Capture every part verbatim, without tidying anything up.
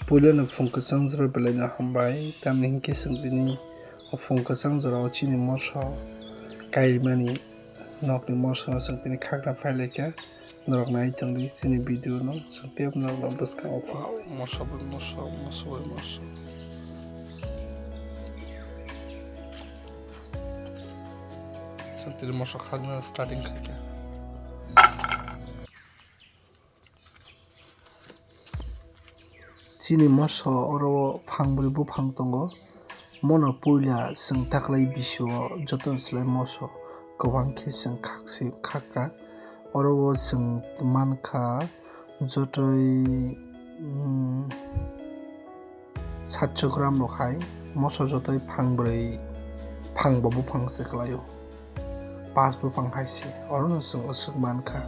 Puilano phung kwchang jora belaino hambai, tamni hinkhe chwng tini o phung kwchang jorao chini moso kaimani nokni mosano chwng tini khakna phailaikha. Norok nai tongdi chini video no, chwng tei norok bwskango phano. Moso bai moso, moso bai moso. Chwng tini moso khakna starting khaikha. Chini moso oro o phangbrwi buphang tongo. Mono puila chwng taklai bisio joto ni slai moso kwbang khe chwng khakse khakka. Oro o chwng mankha jotoi, mm, satso gram rok hai. Moso jotoi phangbrwi, phangbo buphang se kwlaio. Pas buphang hai se, orono chwng aswk mankha.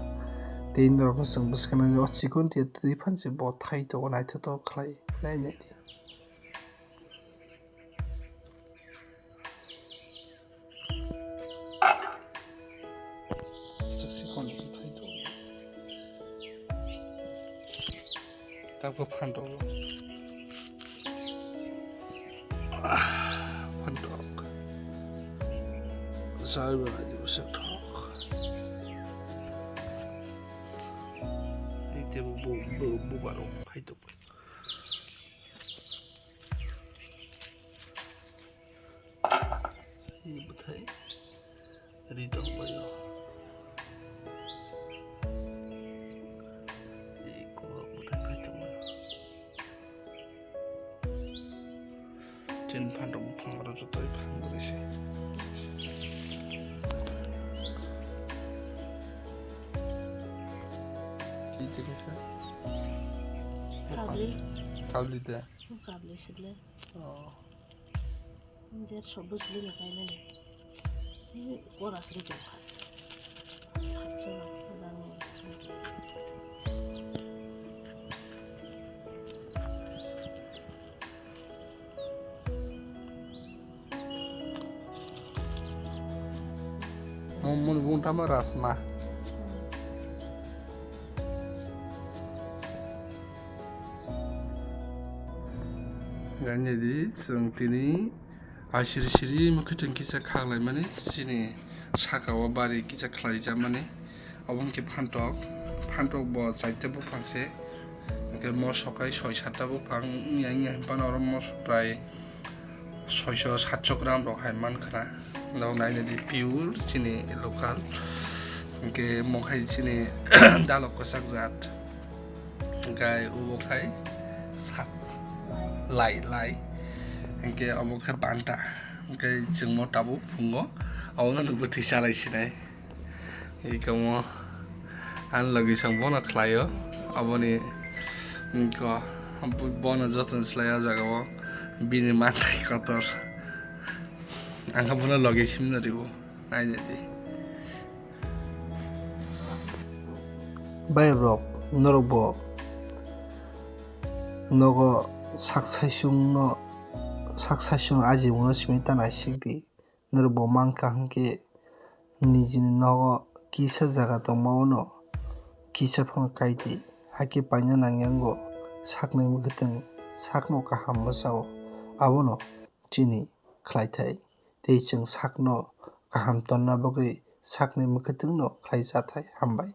Tei norokno chwng bwskango o chikon tia twi phan se bo thai tongo, naithotok khlai nai nai di. Chwng chikon se thai tongo. Tabuk phantok. Ah, phantok. Jai bai di bwswk thok. Ite bu, bu, bu, bubar rok phaito. Ini bwthai ri tong bai o. Ini kurok bwthai phai tong bai o. Tin phan rok buphang aro joto i phan bai se. Ini jenis ya? Kabli. Kabli da. Kabli sih le. Oh. Derso bwsli ni kainani. Ni pora sri tongkha. Mo-, mo-, bung tama rasma. Ganya di, chwng tini asiri siri mwkhwtwng kisa khaklaimani, chini saka o bari kisa khlaijakmani, obo wngkhe phantok, phantok bo chaita buphang se, hwnkhe moso kai soi satta buphang wngya wngya hinphano oro moso prai soiso satso gram rok hai mankha na. Noknai nai di pure chini local. Hwnkhe mo khai chini dalok kwchak jat. Hwnkhe obo khai sak lai lai. Hwnkhe obo khe banta. Hwnkhe chwngmo tabuk phungo. Abono nukgo twi chalai sinai. Ikomo ani logi song bono khlaio, aboni ko bono joto ni slai o jaga o bini manthai kotor. Ang khe bono logi simno riwo, nainai di. Bai rok, norok bo nogo sak saisung no, sak saisung ajimung no simi ta naisik di. Norok bo mankha hwnkhe nijini nogo kisa jaga tongma uano kisa phano kaidi, hakhe paina nangya wngo sakni mwkhwtwng sakno kaham mwchao, abono chini khlaithai tei chwng sakno kaham tonna bagwi sakni mwkhwtwngno khlai chathai. Hambai.